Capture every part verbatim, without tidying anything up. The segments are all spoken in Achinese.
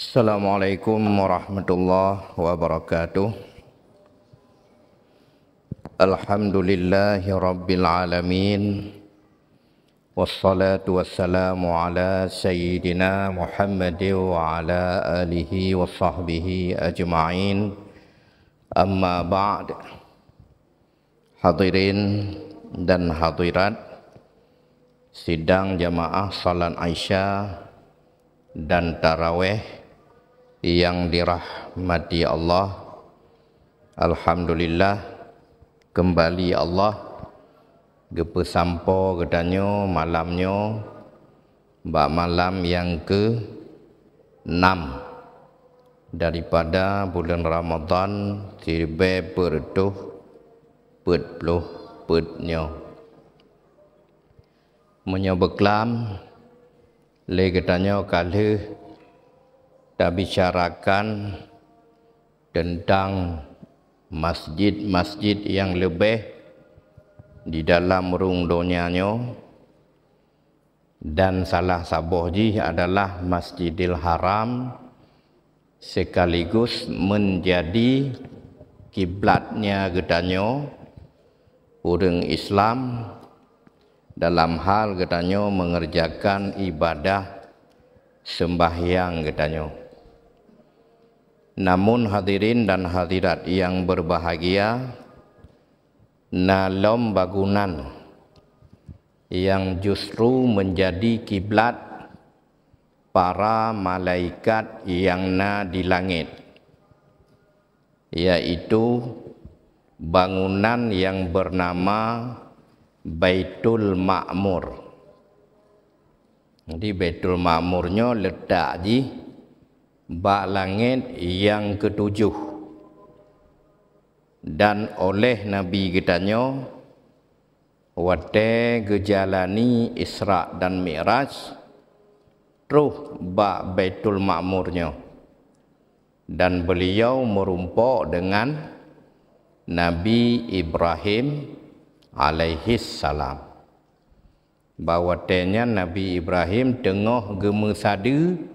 Assalamualaikum warahmatullahi wabarakatuh. Alhamdulillahirabbil alamin. Wassalatu wassalamu ala sayyidina Muhammad wa ala alihi wa sahbihi ajma'in. Amma ba'd. Hadirin dan hadirat sidang jamaah salat Isya dan Tarawih yang dirahmati Allah. Alhamdulillah, kembali Allah geupeusampoe geutanyoe malam nyoe bak malam nyang keu enam daripada buleuen Ramadhan siribée peuet reutôh peuet ploh peuet nyoe. Meunyoe beuklam, lé geutanyoe ka lheueh tabicarakan teuntang masjid-masjid nyang leubeh di dalam rhueng donya nyoe, dan salah saboh jih adalah Masjidil Haram, sekaligus meunjadi kiblatnya geutanyoe ureuëng Islam dalam hal geutanyoe mengerjakan ibadah sembahyang geutanyoe. Namun hadirin dan hadirat yang berbahagia, na lom bangunan yang justru menjadi kiblat para malaikat yang na di langit, yaitu bangunan yang bernama Baitul Ma'mur. Jadi Baitul Ma'mur nyoe letak jih bak langét nyang keutujoh. Dan oleh Nabi geutanyoe watée geujalani Isra dan Mi'raj, troh bak Baitul Ma'mur nyoe, dan beliau meurumpok dengan Nabi Ibrahim alaihissalam. Bak watée nyan Nabi Ibrahim teungoh geumeusadeue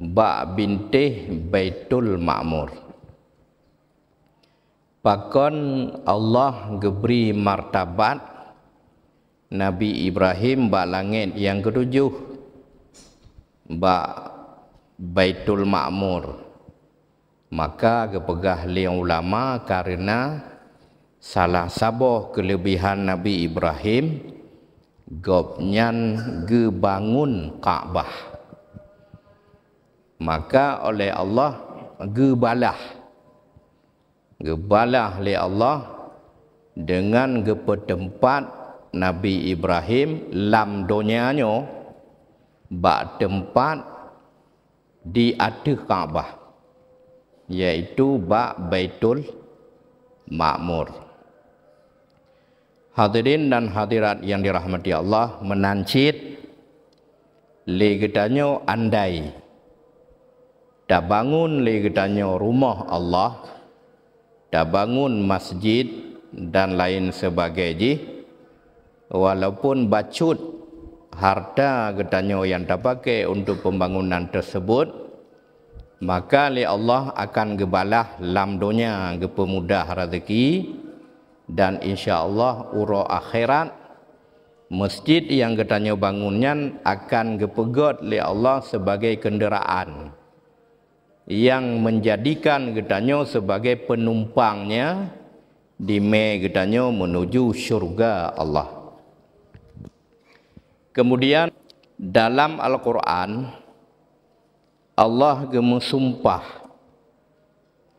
bak bintéh Baitul Ma'mur. Pakon Allah geubri martabat Nabi Ibrahim bak langét nyang keutujoh, bak Baitul Ma'mur? Maka geupeugah lé ulama, kareuna salah saboh keuleubehan Nabi Ibrahim, gobnyan geubangun Ka'bah. Maka oleh Allah geubalah, geubalah lé Allah deungon geupeuteumpat Nabi Ibrahim lam donya nyoe bak teumpat di ateueh Ka'bah, yaitu bak Baitul Ma'mur. Hadirin dan hadirat yang dirahmati Allah, meunan cit lé geutanyoe andai tabangun lé geutanyoe rumoh Allah, tabangun masjid dan lain sebagai jih, walaupun bacut harta geutanyoe nyang tapaké untuk pembangunan tersebut, maka lé Allah akan geubalah lam donya geupeumudah rezeki, dan insya Allah uroe akhirat masjid nyang geutanyoe bangun nyan akan geupeugét lé Allah sebagai kenderaan nyang menjadikan geutanyoe sebagai penumpangnya di mé geutanyoe menuju syurga Allah. Kemudian dalam Al-Quran, Allah geumeusumpah,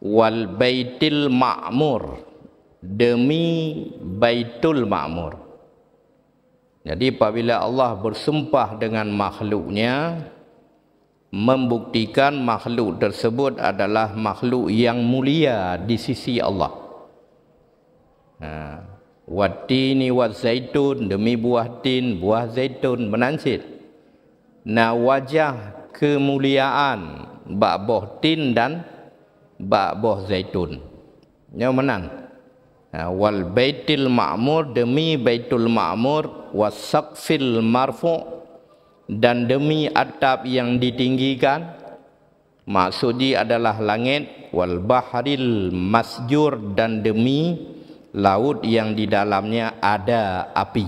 "Wal Baitil Ma'mur," demi Baitul Ma'mur. Jadi apabila Allah bersumpah dengan makhluknya, membuktikan makhluk tersebut adalah makhluk yang mulia di sisi Allah. Ha, "Wattini wazzaitun," demi buah tin, buah zaitun, meunan cit. Na wajah keumuliaan bak boh tin dan bak boh zaitun. Nyoe meunan. Ha, "Wal Baitil Ma'mur," demi Baitul Ma'mur, "was saqfil marfu'," dan demi atap yang ditinggikan, Maksud jih adalah langét, wal bahril masjur, dan demi laut yang di dalamnya ada api.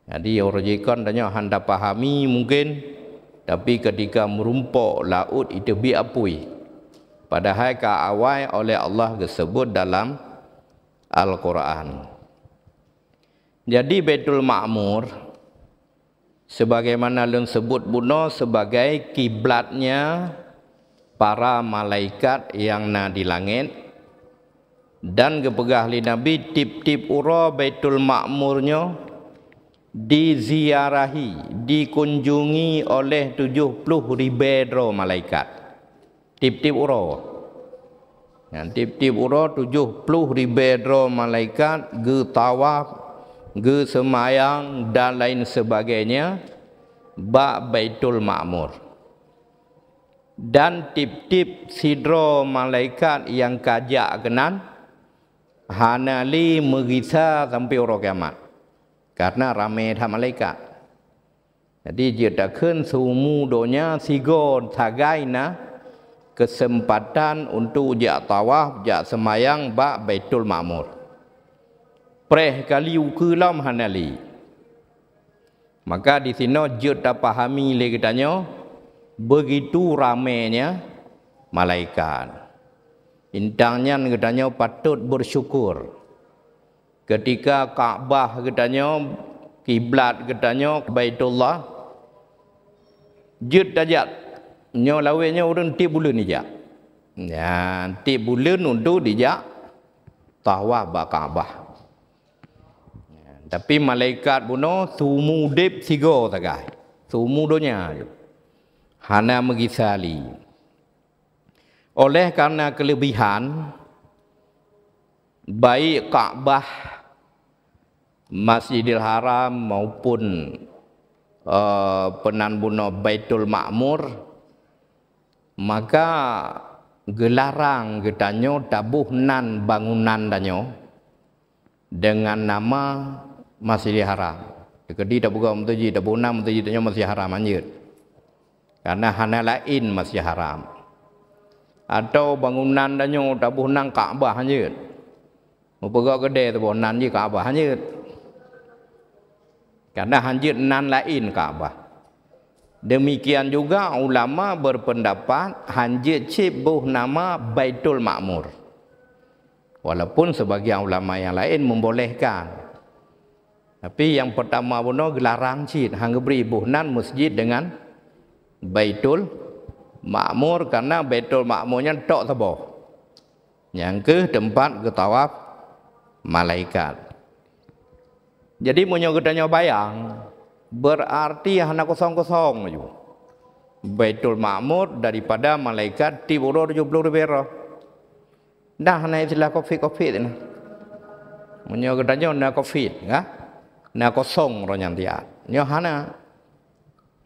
Jadi, uroe jih kon tanyoe hana tapahami mungkin, tapi ketika meurumpok laôt iteubiet apui. Padahai ka awai oleh Allah geuseubut dalam Al-Qur'an. Jadi, Baitul Ma'mur, sebagaimana lôn seubut bunoe, sebagai kiblatnya para malaikat nyang na di langét, dan geupeugah lé Nabi, tiep-tiep uroe Baitul Ma'mur nyoe diziarahi, dikunjungi oleh tujoh ploh ribée droe malaikat. Tiep-tiep uroe. Nyan, tiep-tiep uroe tujoh ploh ribée droe malaikat geutawaf, geuseumayang, dan lain sebagainya bak Baitul Ma'mur. Dan tiep-tiep sidroe malaikat nyang ka jak keunan hana lé meugisa sampoe uroe kiamat, karna ramé that malaikat. Jadi, jeuet takheun, seumu donya sigoe sagai na keuseumpatan untuk jak tawaf, jak seumayang bak Baitul Ma'mur. Preh kali ukeue lom hana lé. Maka disinoe jeuet tapahami lé geutanyoe, beugitu ramenya malaikat. Intang nyan geutanyoe patot beusyukur. Keutika Ka'bah geutanyoe, kiblat geutanyoe, Baitullah, jeuet tajak, nyoe lawét nyoe ureuëng tiep buleuen ijak. Nyan, tiep buleuen untuk dijak tawaf bak Ka'bah. Tapi malaikat bunoe seumu udeb sigoe sagai, seumu donya, hana meugisa lé. Oleh karena keulebihan, baik Ka'bah, Masjidil Haram, maupun, eh, peunan bunoe Baitul Ma'mur, maka geularang geutanyoe taboh nan bangunan tanyoe dengan nama Masjidil Haram. Keudi tapeugah meuseujid, taboh nan meuseujid tanyoe Masjidil Haram, hanjeuet. Karena hana laén Masjidil Haram. Atau bangunan tanyoe taboh nan Ka'bah, hanjeuet. Meupeugah keudè taboh nan jih Ka'bah, hanjeuet. Karena hanjeuet nan laén Ka'bah. Demikian juga ulama berpendapat hanjeuet cit boh nama Baitul Ma'mur. Walaupun sebagian ulama yang lain membolehkan. Tapi nyang peutama bunoe geularang cit, han geubri boh nan masjid dengan Baitul Ma'mur, karena Baitul Ma'mur nyan tok saboh. Nyang kheueh teumpat geutawaf malaikat. Jadi, meunyoe geutanyoe bayang, beurarti hana kosong-kosong laju Baitul Ma'mur daripada malaikat tiep uroe tujoh ploh ribée droe. Dah na istilah covid-covid na. Meunyoe geutanyoe na covid, ka? Na kosong droe nyan tiep. Nyoe hana.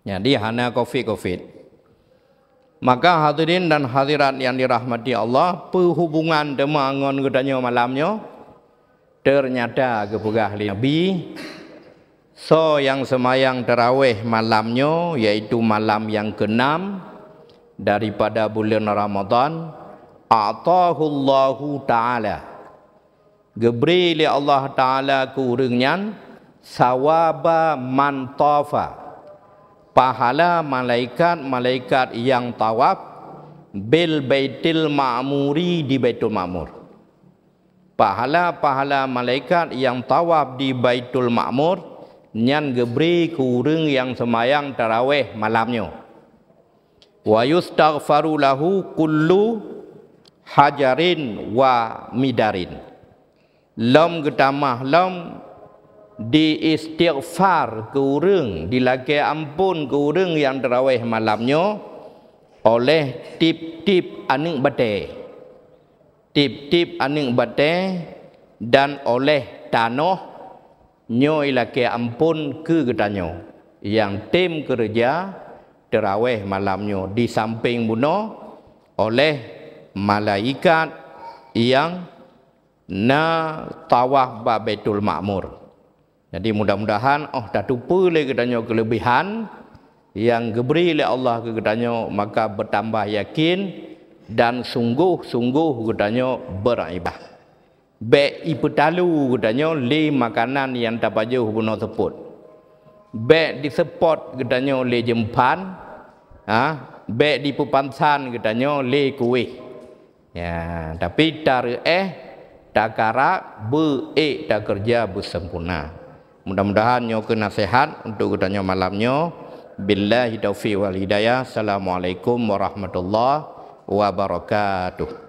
Jadi, hana covid-covid. Maka, hadirin dan hadirat yang dirahmati Allah, peuhubungan teuma ngon geutanyoe malam nyoe, ternyata geupeugah lé Nabi, soe nyang seumayang tarawéh malam nyoe, yaitu malam nyang keunam daripada buleuen Ramadhan, a'tahullahu ta'ala, geubri lé Allah Ta'ala keu ureuëng nyan sawaba man tafa, pahala malaikat-malaikat nyang tawaf bil Baitil Ma'muri, di Baitul Ma'mur. Pahala-pahala malaikat nyang tawaf di Baitul Ma'mur nyan geubri keu ureuëng nyang seumayang tarawéh malam nyoe. Wa yustaghfaru lahu kullu hajarin wa midarin. Lom geutamah lom diistighfar keu ureuëng, dilakée amphon keu ureuëng nyang tarawéh malam nyoe oleh tiep-tiep aneuëk batée. Tiep-tiep aneuëk batée dan oleh tanoh nyoe ilakée amphon keu geutanyoe nyang tem keureuja tarawéh malam nyoe di sampéng bunoe oleh malaikat nyang na tawaf bak Baitul Ma'mur. Jadi, mudah-mudahan óh tateupeue lé geutanyoe keuleubehan, nyang geubri lé Allah keu geutanyoe, maka beutambah yakin dan sunggoh-sunggoh geutanyoe beuribadah. Bék ipeutalu geutanyoe lé makanan nyang tapajoh bunoe seupôt. Bék diseupôt geutanyoe lé jeumpan, ha? Bék dipeupansan geutanyoe lé kuéh. Ya, tapi tareuéh, takarab, beu-ék takeureuja beusempurna. Mudah-mudahan nyoe keuh naseuhat untuk geutanyoe malam nyoe. Billahi taufiq wal hidayah. Assalamualaikum warahmatullahi wabarakatuh.